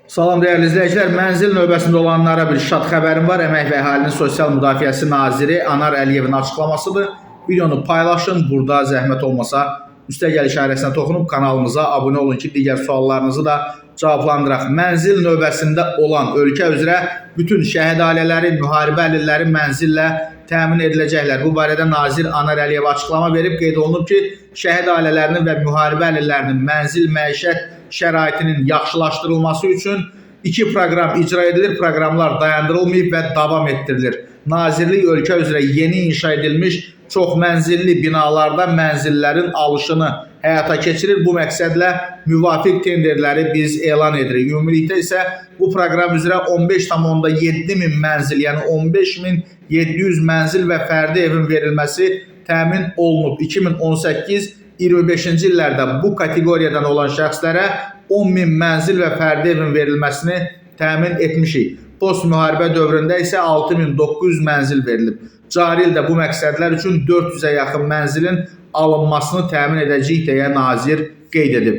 Salam dəyərli izləyicilər, mənzil növbəsində olanlara bir şad xəbərim var. Əmək və Əhalinin Sosial Müdafiəsi naziri Anar Əliyevin açıqlamasıdır. Videonu paylaşın, burada zəhmət olmasa üstəgəl işarəsinə toxunub kanalımıza abunə olun ki, digər suallarınızı da cavablandıraq. Mənzil növbəsində olan ölkə üzrə bütün şəhid ailələri, müharibə əlilləri mənzillə təmin ediləcəklər. Bu barədə nazir Anar Əliyev açıqlama verib, qeyd olunub ki, şəhid ailələrinin və müharibə əlillərinin mənzil məişət şəraitinin yaxşılaşdırılması üçün iki proqram icra edilir. Proqramlar dayandırılmayıb və davam etdirilir. Nazirlik ölkə üzrə yeni inşa edilmiş çoxmənzilli binalarda mənzillərin alışını həyata keçirir. Bu məqsədlə müvafiq tenderləri biz elan edirik. Ümumilikdə isə bu proqram üzrə 15,7 min mənzil, yəni 15.700 mənzil və fərdi evin verilməsi təmin olunub. 2018-25-ci illərdə bu kateqoriyadan olan şəxslərə 10 min mənzil və fərdi evin verilməsini təmin etmişik. Post müharibə dövründə isə 6900 mənzil verilib. Cari ildə bu məqsədlər üçün 400-ə yaxın mənzilin alınmasını təmin edəcəyik deyə nazir qeyd edib.